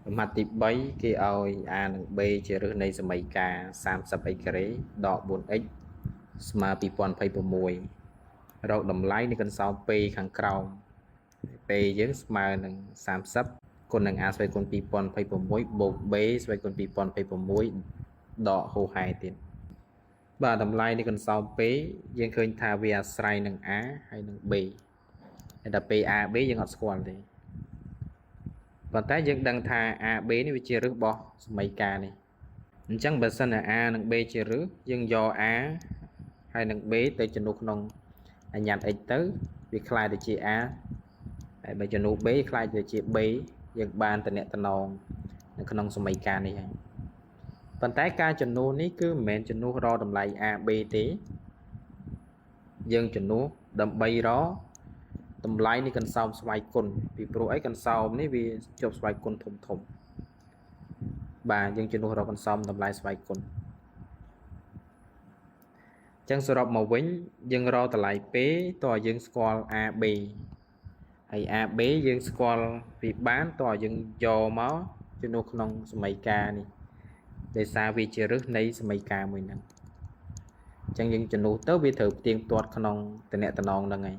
លំហាត់ទី3គេឲ្យ a និង b ជាឫសនៃសមីការ 30x ការ៉េដក 4x ស្មើ2026រកតម្លៃនៃកន្សោម p ខាងក្រោម p យើងស្មើនឹង30គុណនឹង a ស្វ័យគុណ2026បូក b ស្វ័យគុណ2026ដកហូហែទៀតបាទតម្លៃនៃកន្សោម p យើងឃើញថាវាអាស្រ័យនឹង a ហើយនឹង b តែដល់ពេល a b យើងអត់ស្គាល់ទេប៉ុន្តែយើងដឹងថា a b នេះវាជាឫសរបស់សមីការនេះអញ្ចឹងបើសិនណា a និង b ជាឫសយើងយក a ហើយនឹង b ទៅជំនួសក្នុងអញ្ញត្តិ x ទៅវាក្លាយទៅជា a ហើយបើជំនួស b ក្លាយទៅជា b យើងបានតំណងនៅក្នុងសមីការនេះហើយប៉ុន្តែការជំនួសនេះគឺមិនមែនជំនួសរកតម្លៃ a b ទេយើងជំនួសដើម្បីរកតម្លៃនៃកន្សោមស្វ័យគុណពីព្រោះអីកន្សោមនេះវាជាប់ស្វ័យគុណធំធំបាទយើងជំនួសរកកន្សោមតម្លៃស្វ័យគុណអញ្ចឹងសរុបមកវិញយើងរកតម្លៃ p តើយើងស្គាល់ a b ហើយ a b យើងស្គាល់ពីបានតើយើងយកមកជំនួសក្នុងសមីការនេះដោយសារវាជាឫសនៃសមីការមួយហ្នឹងអញ្ចឹងយើងជំនួសទៅវាត្រូវផ្ទៀងផ្ទាត់ក្នុងតំណហ្នឹងហើយ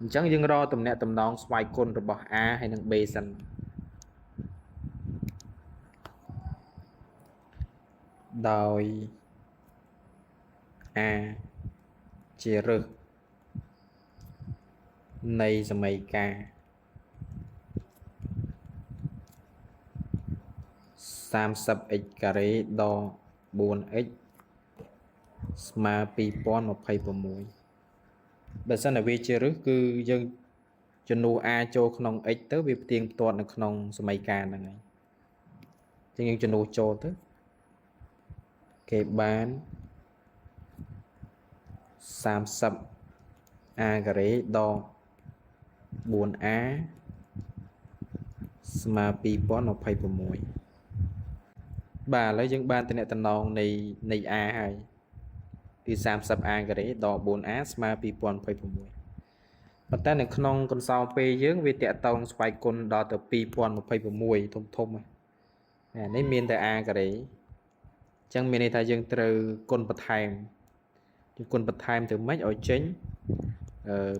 អញ្ចឹងយើងរកតំណងស្វ័យគុណរបស់ a ហើយនិង b សិនដោយ a ជាឫសនៃសមីការ 30x ការ៉េដក 4x ស្មើ2026បើសិនតែវាជាឫសគឺយើងជំនួស a ចូលក្នុង x ទៅវាផ្ទៀងផ្ទាត់នៅក្នុងសមីការហ្នឹងហើយអញ្ចឹងយើងជំនួសចូលទៅគេបាន30 a ការ៉េដក 4a ស្មើ2026បាទឥឡូវយើងបានតំណងនៃ a ហើយគឺ 30a ការ៉េដក 4a ស្មើ2026ប៉ុន្តែនៅក្នុងកន្សោម p យើងវាតាក់ទងស្វ័យគុណដល់ទៅ2026ធំធំអានេះមានតែ a ការ៉េអញ្ចឹងមានន័យថាយើងត្រូវគុណបន្ថែមយើងគុណបន្ថែមទៅម៉េចឲ្យចេញ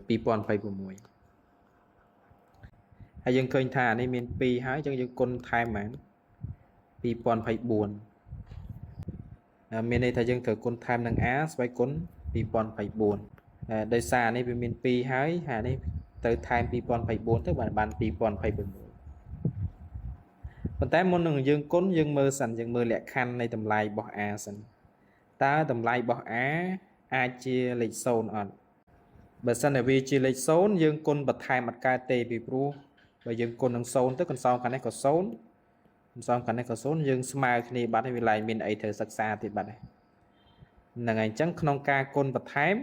2026ហើយយើងឃើញថាអានេះមាន2ហើយអញ្ចឹងយើងគុណថែមហ្មង2024មានន័យថាយើងត្រូវគុណថែមនឹង a ស្វ័យគុណ2024ដោយសារនេះវាមាន2ហើយហើយនេះទៅថែម2024ទៅបាន2026ប៉ុន្តែមុននឹងយើងគុណយើងមើលសិនយើងមើលលក្ខខណ្ឌនៃតម្លៃរបស់ a សិនតើតម្លៃរបស់ a អាចជាលេខ0អត់បើសិនតែវាជាលេខ0យើងគុណបន្ថែមអត់កើតទេពីព្រោះបើយើងគុណនឹង0ទៅកន្សោមខាងនេះក៏0កន្សោមខាងនេះក៏0យើងស្មើគ្នាបាត់ហើយវាឡើងមានអីត្រូវសិក្សាទៀតបាត់ហើយហ្នឹងហើយអញ្ចឹងក្នុងការគុណបន្ថែម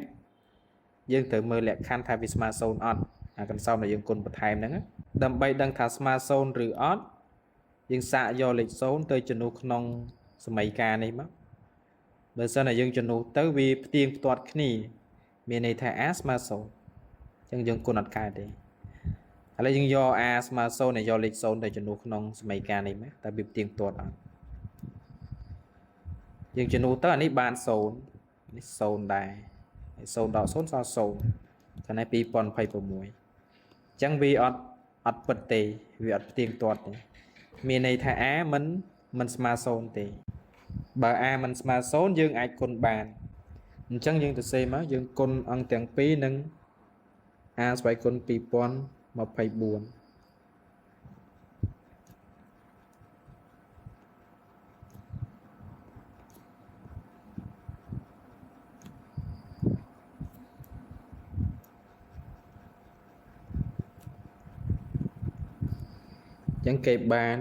យើងត្រូវមើលលក្ខខណ្ឌថាវាស្មើ0អត់អាកន្សោមដែលយើងគុណបន្ថែមហ្នឹងដើម្បីដឹងថាស្មើ0ឬអត់យើងសាកយកលេខ0ទៅជំនួសក្នុងសមីការនេះមកបើសិនតែយើងជំនួសទៅវាផ្ទៀងផ្ទាត់គ្នាមានន័យថា a ស្មើ0អញ្ចឹងយើងគុណអត់កើតទេឥឡូវយើងយក a ស្មើ0ហើយយកលេខ0ទៅជំនួសក្នុងសមីការនេះមកតើវាផ្ទៀងផ្ទាត់អត់យើងជំនួសទៅអានេះបាន0នេះ0ដែរហើយ0ដល់0សល់0ខាងនេះ2026អញ្ចឹងវាអត់ពិតទេវាអត់ផ្ទៀងផ្ទាត់ទេមានន័យថា a មិនស្មើ0ទេបើ a មិនស្មើ0យើងអាចគុណបានអញ្ចឹងយើងទៅសេមកយើងគុណអង្គទាំងពីរនឹង a ស្វ័យគុណ2024ចឹងគេបាន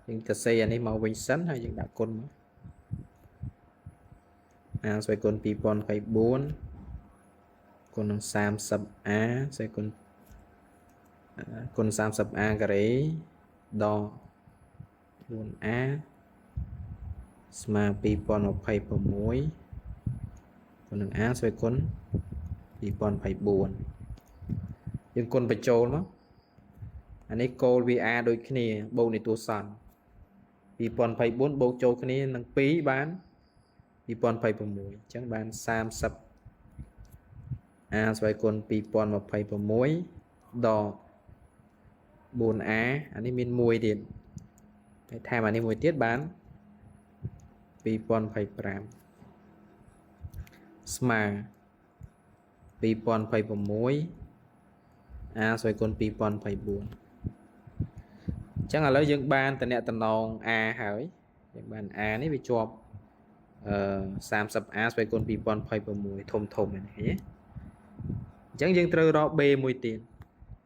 យើងទៅសេអានេះមកវិញសិនហើយយើងដាក់គុណមក a ស្វ័យគុណ2024គុណនឹង 30a ស្វ័យគុណគុណ 30a ការ៉េដក 4a ស្មើ2026គុណនឹង a ស្វ័យគុណ2024យើងគុណបញ្ចូលមក អានេះគោលវា a ដូចគ្នាបូកនៃតួសន្ន2024បូកចូលគ្នានឹង2បាន2026អញ្ចឹងបាន30 a ស្វ័យគុណ2026ដក 4a អានេះមាន1ទៀតហើយថែមអានេះមួយទៀតបាន2025ស្មើ2026 a ស្វ័យគុណ2024អញ្ចឹងឥឡូវយើងបានតំណតំណង a ហើយយើងបាន a នេះវាជាប់អឺ 30a ស្វ័យគុណ2026ធំធំហ្នឹងឃើញទេអញ្ចឹងយើងត្រូវរក b មួយទៀត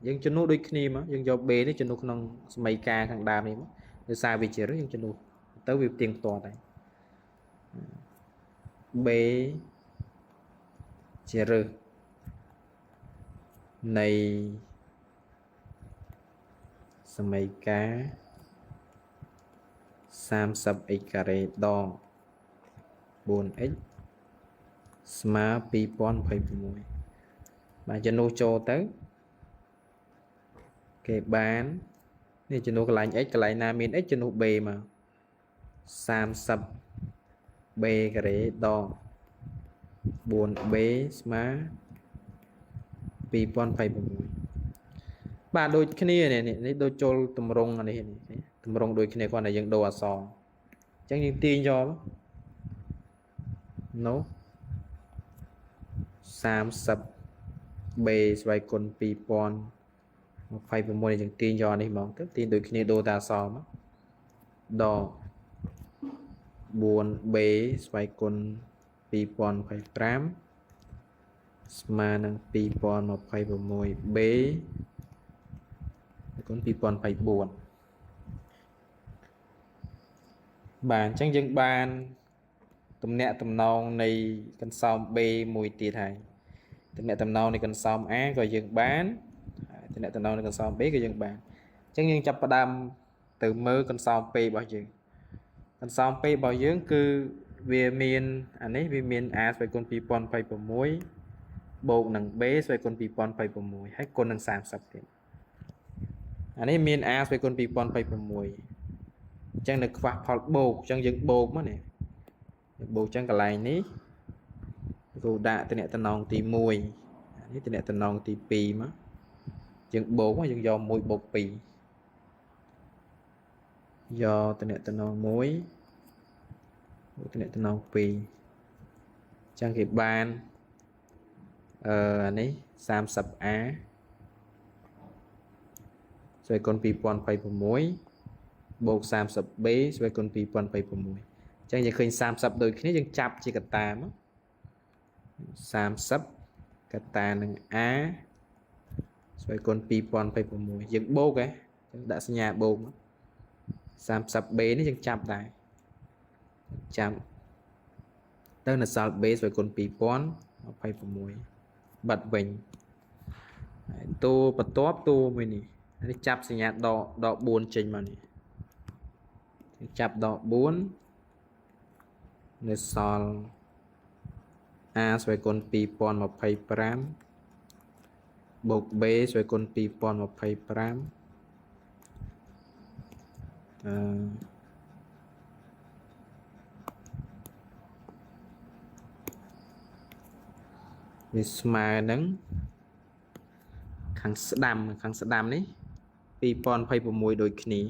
យើងជំនួសដូចគ្នាមកយើងយក b នេះជំនួសក្នុងសមីការខាងដើមនេះមកដោយសារវាជារឹសយើងជំនួសទៅវាផ្ទៀងផ្ទាត់ហើយ b ជារឹសនៃសមីការ 30x ការ៉េដក 4x ស្មើ2026បាទជំនួសចូលទៅគេបាននេះជំនួសកន្លែង x កន្លែងណាមាន x ជំនួស b មក30 b ការ៉េដក 4b ស្មើ2026បាទដូចគ្នានេះនេះដូចចូលតម្រងអានេះនេះតម្រងដូចគ្នាគ្រាន់តែយើងដូរអក្សរអញ្ចឹងយើងទាញយកនោះ30 b ស្វ័យគុណ2026នេះយើងទាញយកនេះហ្មងទៅទាញដូចគ្នាដូរតែអក្សរមកដក 4b ស្វ័យគុណ2025ស្មើនឹង 2026b គុណ2024បាទអញ្ចឹងយើងបានទំនាក់ទំនងនៃកន្សោម B មួយទៀតហើយទំនាក់ទំនងនៃកន្សោម A ក៏យើងបានទំនាក់ទំនងនៃកន្សោម B ក៏យើងបានអញ្ចឹងយើងចាប់ផ្ដើមទៅមើលកន្សោម P របស់យើងកន្សោម P របស់យើងគឺវាមានអានេះវាមាន A ស្វ័យគុណ2026បូកនឹង B ស្វ័យគុណ2026ហើយគុណនឹង30ទៀតអានេះមាន A ស្វ័យគុណ2026អញ្ចឹងនៅខ្វះផលបូកអញ្ចឹងយើងបូកមកនេះបូកអញ្ចឹងកន្លែងនេះគ្រូដាក់តំណតំណងទី1អានេះតំណតំណងទី2មកយើងបូកមកយើងយក1បូក2យកតំណតំណង1បូកតំណតំណង2អញ្ចឹងគេបានអានេះ 30a ស្វ័យគុណ2026បូក 30b ស្វ័យគុណ2026អញ្ចឹងយើងឃើញ30ដូចគ្នាយើងចាប់ជាកតាមក30កតានឹង a ស្វ័យគុណ2026យើងបូកហ៎អញ្ចឹងដាក់សញ្ញាបូកមក 30b នេះយើងចាប់ដែរចាប់ទៅនៅសល់ b ស្វ័យគុណ2026បាត់វិញហើយតួបន្ទាប់តួមួយនេះនេះចាប់សញ្ញាដកដក4ចេញមកនេះចាប់ដក4នៅសល់ a ស្វ័យគុណ2025បូក b ស្វ័យគុណ2025អឺវាស្មើនឹងខាងស្ដាំនេះ2026ដូចគ្នា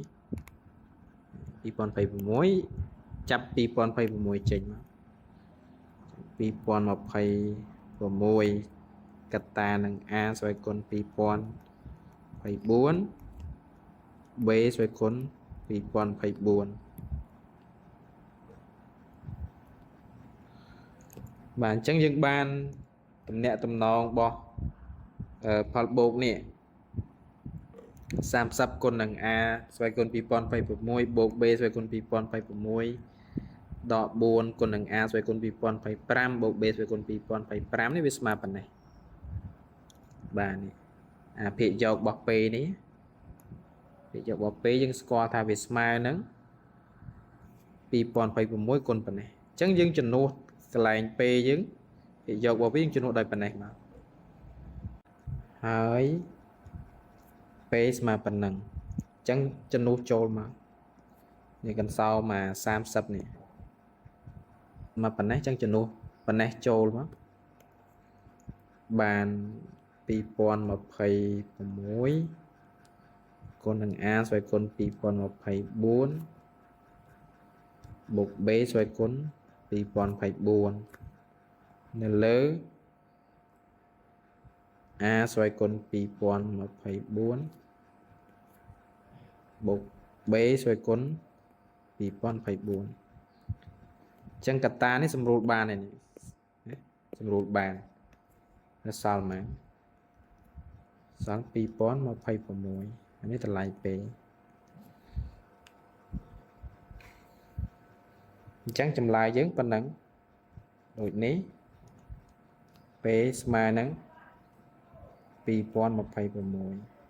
2026ចាប់2026ចេញមក2026កតានឹង a ស្វ័យគុណ2024 b ស្វ័យគុណ2024បាទអញ្ចឹងយើងបានទំនាក់ទំនងរបស់ផលបូកនេះ30គុណនឹង a ស្វ័យគុណ2026បូក b ស្វ័យគុណ2026ដក4គុណនឹង a ស្វ័យគុណ2025បូក b ស្វ័យគុណ2025នេះវាស្មើប៉ុណ្ណេះបាទនេះអាភាគយករបស់ p នេះភាគយករបស់ p យើងស្គាល់ថាវាស្មើនឹង2026គុណប៉ុណ្ណេះអញ្ចឹងយើងជំនួសកន្លែង p យើងភាគយករបស់វាយើងជំនួសដោយប៉ុណ្ណេះមកហើយ p P ស្មើប៉ុណ្ណឹងអញ្ចឹងចំនួនចូលមកនេះកន្សោមអា30នេះមកប៉ុណ្ណេះអញ្ចឹងចំនួនប៉ុណ្ណេះចូលមកបាន2026គុណនឹង a ស្វ័យគុណ2024បូក b ស្វ័យគុណ2024នៅលើ a ស្វ័យគុណ2024បូក b ស្វ័យគុណ2024អញ្ចឹងកត្តានេះសម្រួលបានហើយនេះសម្រួលបាននៅសល់ម៉ានសល់2026អានេះតម្លៃ P អញ្ចឹងចម្លើយយើងប៉ុណ្ណឹងដូចនេះ P ស្មើនឹង2026។